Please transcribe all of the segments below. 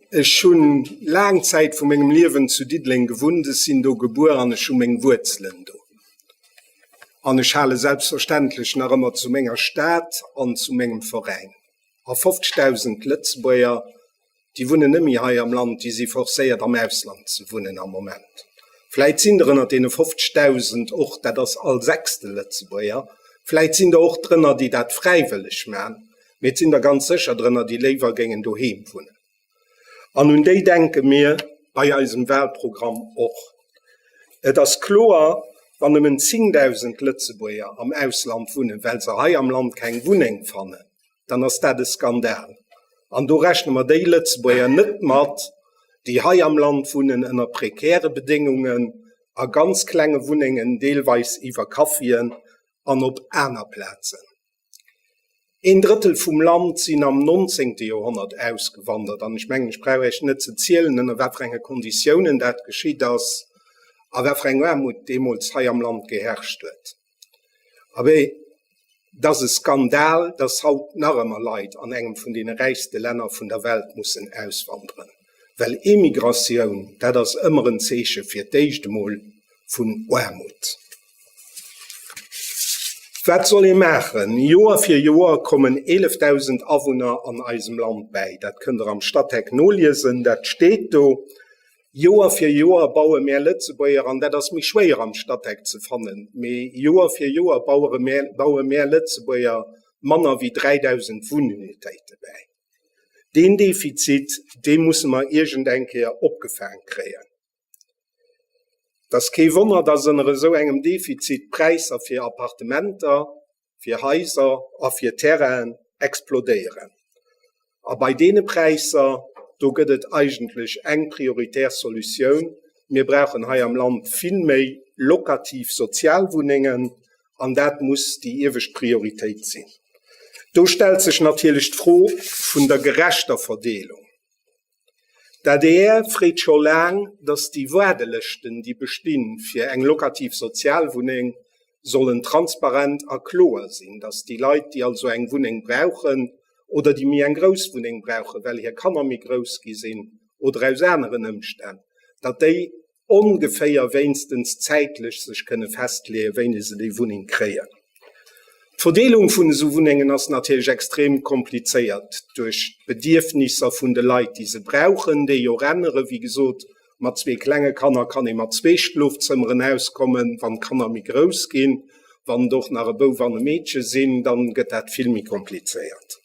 Ech hunn laang Zäit vu mengem Liewen zu Diddeleng gewunnt. Ech sinn do gebuer an ech hu meng Wuerzelen do. An ech hale selbstverständlech nach ëmmer zu menger Stad an zu mengem Veräin. A 50.000 Lëtzebuerger, déi wunnen net méi hei am Land, déi si forcéiert am Ausland ze wunnen am Moment. Vläit sinn der ënner deene 50.000 och, dat ass all sechste Lëtzebuerger, vläit sinn der och drënner, déi dat fräiwëlleg man, mee et sinn der ganz sécher drënner, déi léiwer géingen doheem wunnen. An un déi denke mir bei eisem Wahlprogramm och. Et ass kloer, wann nëmmen 10.000 Lëtzebuerger am Ausland wunnen, well se hei am Land keng Wunneng fannen, dann ass dat e Skandal. An do rechne mer déi Lëtzebuerger net mat, déi hei am Land wunnen ënner prekäre Bedéngungen, a ganz klenge Wunnengen, deelweis iwwer Kaffien an op aner Plazen. Een Drëttel vum Land sinn am nonzéngte Joerhonnert ausgewandert, an ech mengen, ech brauch Iech net ze zielen, ënner wat fir enge Konditiounen dat geschitt ass a wat fir eng Aarmut deemools hei am Land geherrscht huet. Abee, et ass e Skandal, dass haut nach ëmmer Leit an engem vun deene räichste Länner vun der Welt mussen auswanderen, well Emigratioun, dat ass ëmmer en Zeeche fir d'éischt emol vun Aarmut. Wat soll ee maachen? Joer fir Joer kommen 11.000 Awunner an eisem Land bäi. Dat kënnt Der am Statec noliesen, dat steet do. Joer fir Joer baue mär Lëtzebuerger, an dat ass méi schwéier am Statec ze fannen, mee Joer fir Joer baue mär Lëtzebuerger manner wéi 3.000 Wunnunitéite bäi. Deen Defizit, dee musse mer iergend eng Kéier opgefaang kréien. Et ass kee Wonner, datt ënner esou engem Defizit d'Präisser fir Appartementer, fir Haiser a fir Terrainen explodéieren. A bei deene Präisser, do gëtt et eigentlech eng prioritär Solutioun, Mir brauchen hei am Land vill méi lokativ Sozialwunnengen, an dat muss déi iewescht Prioritéit sinn. Do stellt sech natierlech d'Fro vun der gerechter Verdeelung. D'adr freet scho laang, datt déi Waardelëschten, déi bestinn fir eng lokativ Sozialwunneng, sollen transparent a kloer sinn, datt déi Leit, déi also eng Wunneng brauchen oder déi méi eng grouss Wunneng brauchen, well hir Kanner méi grouss gi sinn oder aus aneren Ëmstänn, datt déi ongeféier wéinstens zäitlech sech kënne festleeën, wéini se déi Wunneng kréien. D'Verdeelung vun esou Wunnengen ass natierlech extrem komplizéiert duerch d'Bedierfnisser vun de Leit, déi se brauchen, déi jo änneren. Wéi gesot, mat zwee klenge Kanner kann ee mat zwee Schlofzëmmeren auskommen. Wann d'Kanner méi grouss ginn, wann et och nach e Bouf an e Meedche sinn, dann gëtt dat vill méi komplizéiert.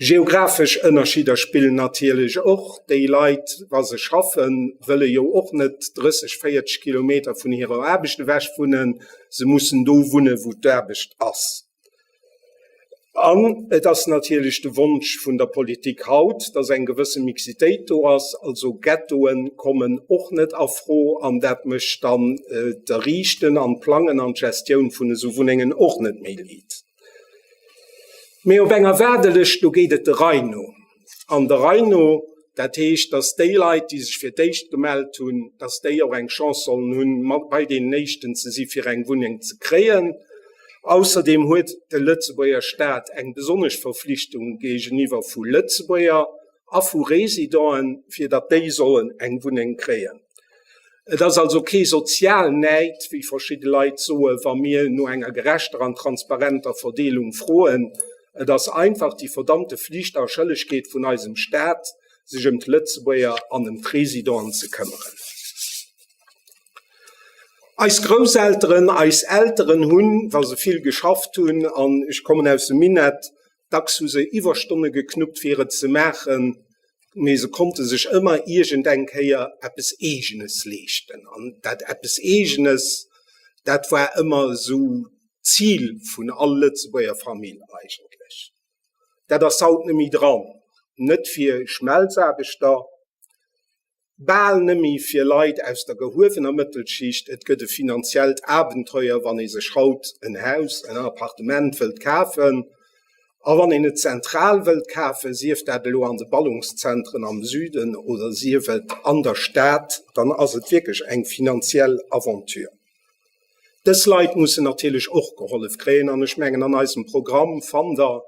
Geographesch Ënnerschidder spillen natierlech och. Déi Leit, wa se schaffen, wëlle jo och net 30, 40 Kilometer vun hirer Aarbecht ewech wunnen. Se mussen do wunnen, wou d'Aarbecht ass. An et ass natierlech de Wonsch vun der Politik haut, dass eng gewësse Mixitéit do ass. Also Ghettoe kommen och net a Fro an dat mécht dann d'Erriichten an d'Plangen an d'Gestioun vun esou Wunnengen och net méi liit. Mee op enger Waardelëscht, do geet et der Rei no. An der Rei no, dat heescht, datt déi Leit, déi sech fir d'éischt gemellt hunn, datt déi och eng Chance sollen hunn, mat bei deenen Éischten ze si fir eng Wunneng ze kréien. Ausserdeem huet de Lëtzebuerger Staat eng besonnesch Verflichtung géigeniwwer vu Lëtzebuerger a vu Residenten, fir datt déi sollen eng Wunneng kréien. Et ass also kee Sozialnäid, wéi verschidde Leit soen, wa mir no enger gerechter an transparenter Verdeelung froen. Et ass einfach déi verdammte Flicht a Schëllegkeet vun eisem Staat, sech ëm d'Lëtzebuerger an ëm d'Residenten ze këmmeren. Eis Grousselteren, eis Elteren hunn, wa se vill geschafft hunn, an ech kommen aus dem Minett, Dacks hu se Iwwerstonne geknuppt fir et ze maachen, mee se konnte sech ëmmer iergend eng Kéier eppes Eegenes leeschten. An dat eppes Eegenes, dat war ëmmer esou d'Zil vun all Lëtzebuerger Famill eigentlech. Dat ass haut net méi dran, net fir Schmelzaarbechter, Bal nëmme fir Leit aus der gehuewener Mëttelschicht. Et gëtt e finanziellt Abenteuer, wann ee sech haut en Haus, en Appartement wëllt kafen. A wann een et zentral wëllt kafen, sief dat elo an de Ballungszentren am Süden oder sief et an der Stad, dann ass et wierklech eng finanziell Aventure. Dës Leit mussen natierlech och gehollef kréien an ech mengen, an eisem Programm fannt Der.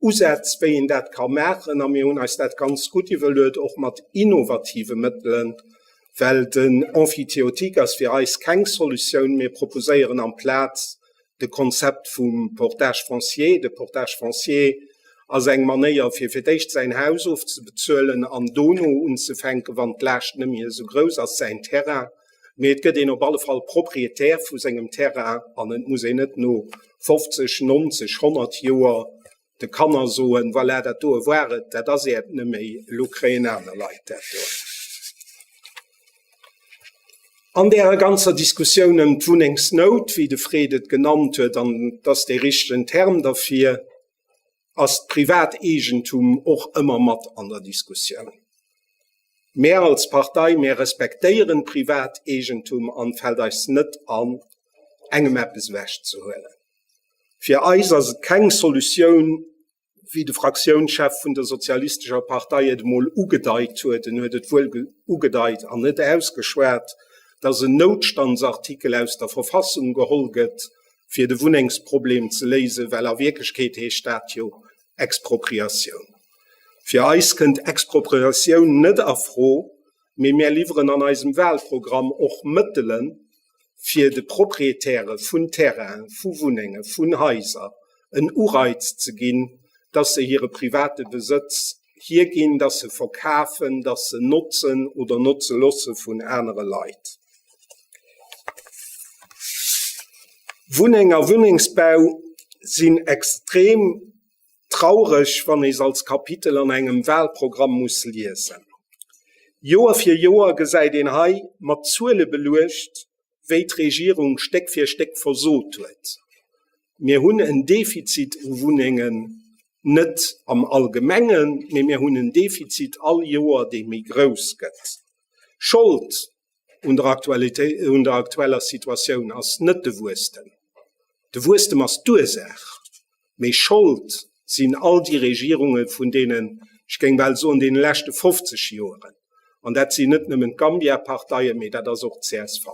Usätz, wéi een dat ka maachen, a mir hunn eis dat ganz gutt iwwerluet, och mat innovative Mëttelen, well den Emphytéotique ass fir eis keng Solutioun. Mir proposéieren amplaz de Konzept vum Portage foncier. De Portage foncier ass eng Manéier, fir fir d'éischt säin Haus ofzebezuelen an dono unzefänken, wann d'Laascht net méi esou grouss ass, säin Terrain. Mee et gëtt een op alle Fall Proprietär vu sengem Terrain an et muss een net no 50, 90, 100 Joer de Kanner soen, Voilà, dat doe war et, dat ass äert net méi, elo kréien aner Leit dat do. An därer ganzer Diskussioun ëm d'Wunnengsnout, wéi de Fred et genannt huet, an et ass dee richtegen Term derfir, ass d'Privateegentum och ëmmer mat an der Diskussioun. Mär als Partei, mär respektéieren d'Privateegentum an et fält eis net an, engem eppes ewechzehuelen. Fir eis ass et keng Solutioun, wéi de Fraktiounschef vun der Sozialistescher Partei et emol ugedeit huet, en huet et wuel ugedeit an net ausgeschwat, dass en Noutstandsartikel aus der Verfassung geholl gëtt, fir de Wunnengsproblem ze léisen, well a Wierklechkeet heescht dat jo Expropriatioun. Fir eis kënnt Expropriatioun net a Fro, mee mär liwweren an eisem Wahlprogramm och Mëttelen, fir de Proprietäre vun Terrainen, vu Wunnenge, vun Haiser en Ureiz ze ginn, dass se hire private Besëtz hierginn, dass se verkafen, dass se notzen oder notze loosse vun anere Leit. Wunneng a Wunnengsbau sinn extrem traureg, wann ee se als Kapitel an engem Wahlprogramm muss liesen. Joer fir Joer gesäit een hei mat Zuele beluecht, wéi d'Regierung Stéck fir Stéck versot huet. Mir hunn en Defizit u Wunnengen, net am Allgemengen, mee mir hunn en Defizit all Joer, dee méi grouss gëtt. Schold un der Aktualitéit, un der aktueller Situatioun ass net de Wuesstem. De Wuesstem ass d'Ursaach, mee Schold sinn all déi Regierunge vun deenen, ech géing bal soen, deene leschte 50 Joeren. An dat sinn net nëmmen d'Gambia-Parteien, mee dat ass och d'CSV.